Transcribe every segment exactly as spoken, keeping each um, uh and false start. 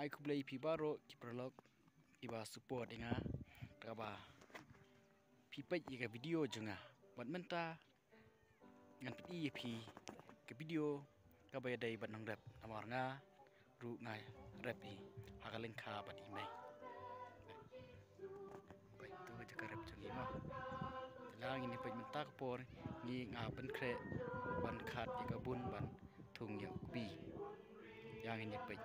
Ai khublei phi baroh ki paralok kiba support ïa nga, kaba phi peit ïa ka video jong nga. Bad mynta ngan pyni ïa phi ka video kaba ïadei bad nongrep, namar nga ruh nga rep hi ha ka lyngkha bad i mei. Peit, to ka jaka rep jong i mo. Te la ngin ïa peit mynta ka por ngi nga pynkhreh ban khat ïa ka bun ban thung ïa u kbi. Ïa ngin ïa peit.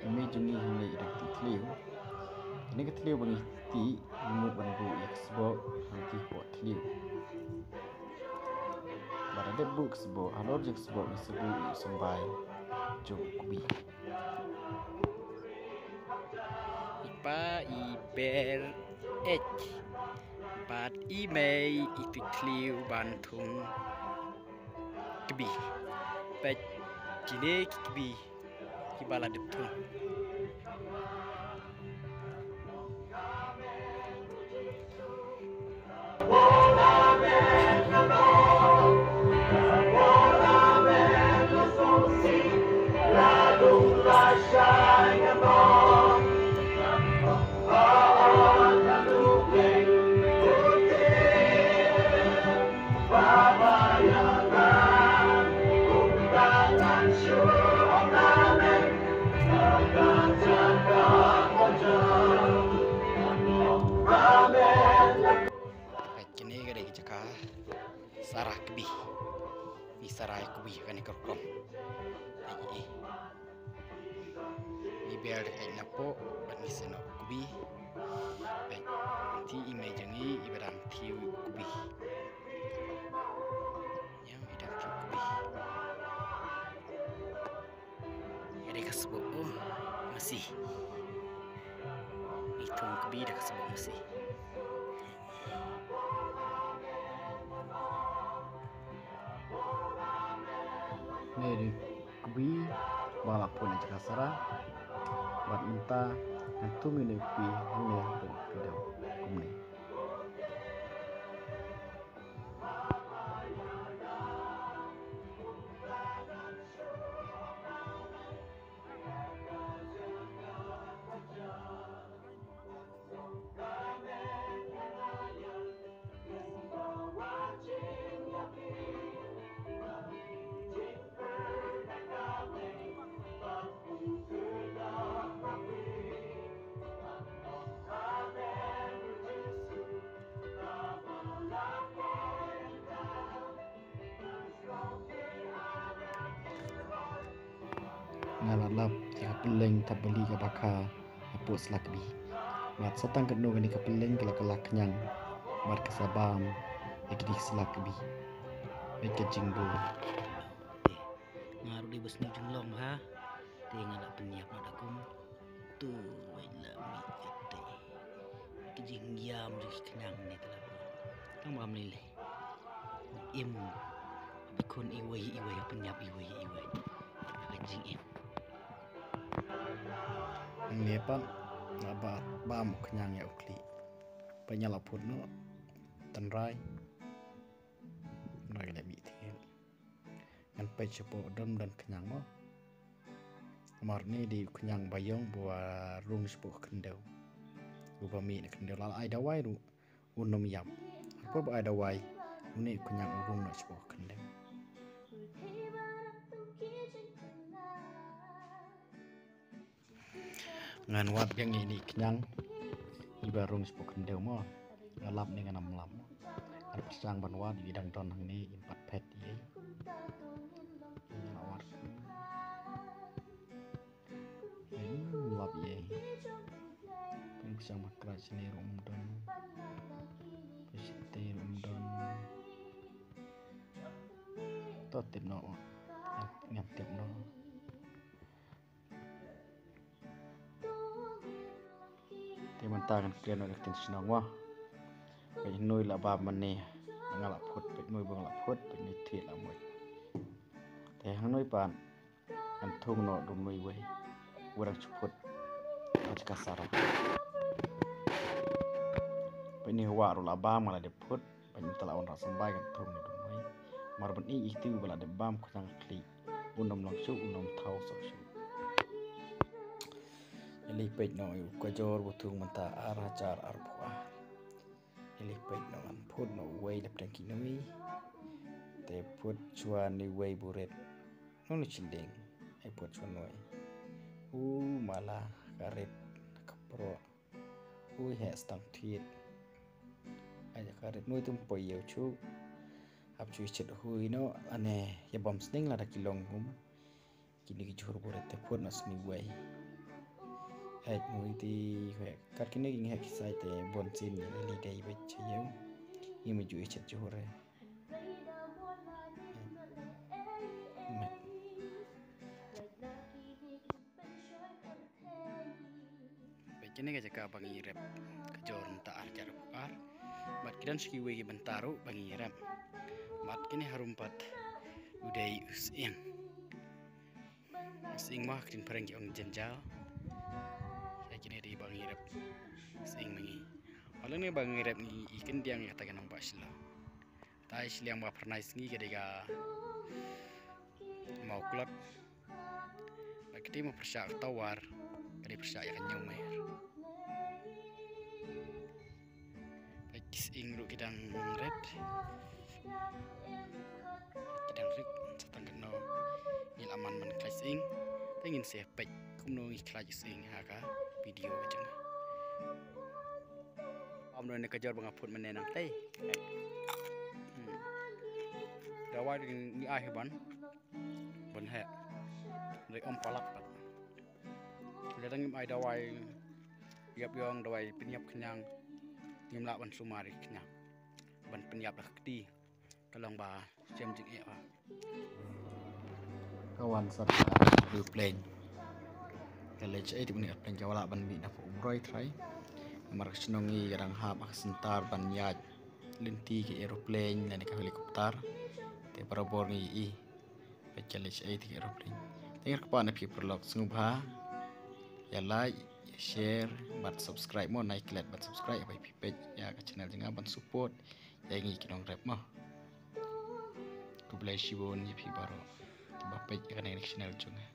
I mei jong ngi hangne i dang tih thliew. Kane ka thliew ba ngi tih, ngi mut ban buh ïa ka sboh hangtei hapoh thliew. Bad hadep buh ka sboh, halor jong ka sboh ngi sa buh ïa u symbai jong u kbi. I pa i ber eit bad i mei i tuid thliew ban thung kbi. Peit, kine ki kbi kiba la dep thung. Kane ka dei ka jaka sara kbi. Ngi sara ïa kbi kane ka rukom. Ngi ber da ka eit napoh bad ngi snoh kbi. Peit, ti i mei jong ngi iba dang thiew kbi. Ïa, i dang thiew kbi. Ïa, dei ka sboh masi. Ngi thung kbi da ka sboh masi. Ne dei kbi ba la pun na jaka sara. Bad mynta ngan thung ïa une u kbi hangne hapoh ka pidong kumne. Nga la lap ïa ka pylleng thapbalieh kaba kha hapoh sla kbi. Bad sa tang katno kane ka pylleng ka la kylla khñiang bad ka sa bam ïa kine ki sla kbi. Bad ka jingbun. Nga ruh dei ba sniew jinglong bha. Te nga la pynïap noh da kum. Tu wei la mih kata. Jingïam jong ki khñiang ne tela bor. Tang ba mlei lei. Im. Ba khun iwei iwei, pynïap iwei iwei. Ka jingim. Ne pat, ba, ba mo khñiang ïa u khlieh. Ba ñiah la phut noh. Tynrai. Tynrai ka la mih thied. Ngan peit shapoh don don khñiang mo. Namar ni dei u khñiang ba ïong ba rung shapoh khyndew. Uba mih na khyndew la ai dawai ruh. Un ym ïap. Hapoh ba ai dawai. Une u khñiang u rung na shapoh khyndew. Ngan wad biang ïa ine i khñiang. Iba rung shapoh khyndew mo. Nga lap ne ngan ym lap. Ngan pyrshang ban wad ïa i dang don hangne im pat phet ïa i. Ngan wad. Ai, lap ïa i. Pyrshang ban kra shane ruh ym don. Pyrshang te ruh ym don. To tip noh. Ngan tip noh. Te mynta ngan kren ïa ka ktien shnong mo. Peit hynrei la bam mane. Nga la phut, peit hynrei ba nga la phut, peit hynrei thied la mut. Te hynrei pat ngan thung noh da hynrei wei. Wei dang shu phut. Ka jaka sara. Peit hynrei wah ruh la bam nga la dep phut. Peit mynta la wan rah symbai ngan thung noh da hynrei. Mar ban i itu ba la dep bam khñiang khlieh. Un ym long shuh, un ym thaw shuh shuh. Ïa lei peit noh ïa u kajor ba thung mynta ar hajar arphew ar. Ïa lei peit noh ngan phut noh uwei la pdeng ki nui. Te phut shuwa ni uwei ba rit. Nong ni chinding. Ai phut shuwa nui. U mala ka rit ka pro. Ui heh stang thied. Ai ka rit nui tum poi ïew chu. Hap chu chet hui noh ane ïa bam sning lada ki long hum. Kine ki jhur buret te phut na sni wei. Heh nui ti heh kat kine ki heh ki sai te bon sin ïa li dei beit cha ïew. Ngi ma ju chet jhur eh. Peit kane ka jaka ba ngi rep ka jor mynta ar hajar arphew ar. Bad ki don sa kiwei ki bynta ruh ba ngi rep. Bad kane harum pat u dei u sying. U sying ma ha ka ktien phareng ki ong jynjar. Ïa kine dei ba ngi rep u sying ma ngi. Ba lane ba ngi rep ngi i kyndiang ïa kata ka nongbah Shillong. Tai shiliang ba phyrnai sngi ka dei ka mawklot. Bad ka dei ma pyrshah ka tawar ka dei pyrshah ïa ka ñiewmer. Bad ki sying ruh ki dang rit. Ki dang rit sa tang katno ngi la man ban khlaiñ sying. Te ngin sa peit kumno ngi khlaiñ sying ha ka video ka jong nga. Ym noh ne ka jor ba nga phut mynne nangtei. Hmm. Dawai dang ngi ai hi ban. Ban heh. Dei ym palat pat. Lada ngim ai dawai ïap ïong, dawai pynïap khñiang. Ngim lah ban sumar ïa khñiang. Ban pynïap da ka kti. Ka long ba shem jingeh ba. Ka wan sat ka aeroplane. Ka leit shaei te une aeroplane ka wallam ban mih na pdeng Umroi trai. Namar ka shnong ngi ka dang hap ha ka center ban ïaid lynti ka aeroplane lane ka helicopter. Te barabor ngi i. Peit ka leit shaei te ka aeroplane. Te nga kyrpad na phi paralok sngewbha ïa like, ïa share bad subscribe mo, nai klet bad subscribe ïa phi peit ïa ka channel jong nga ban support ïa ngi ki nongrep mo. Khublei shibun ïa phi baroh kiba peit ïa kane ka channel jong nga.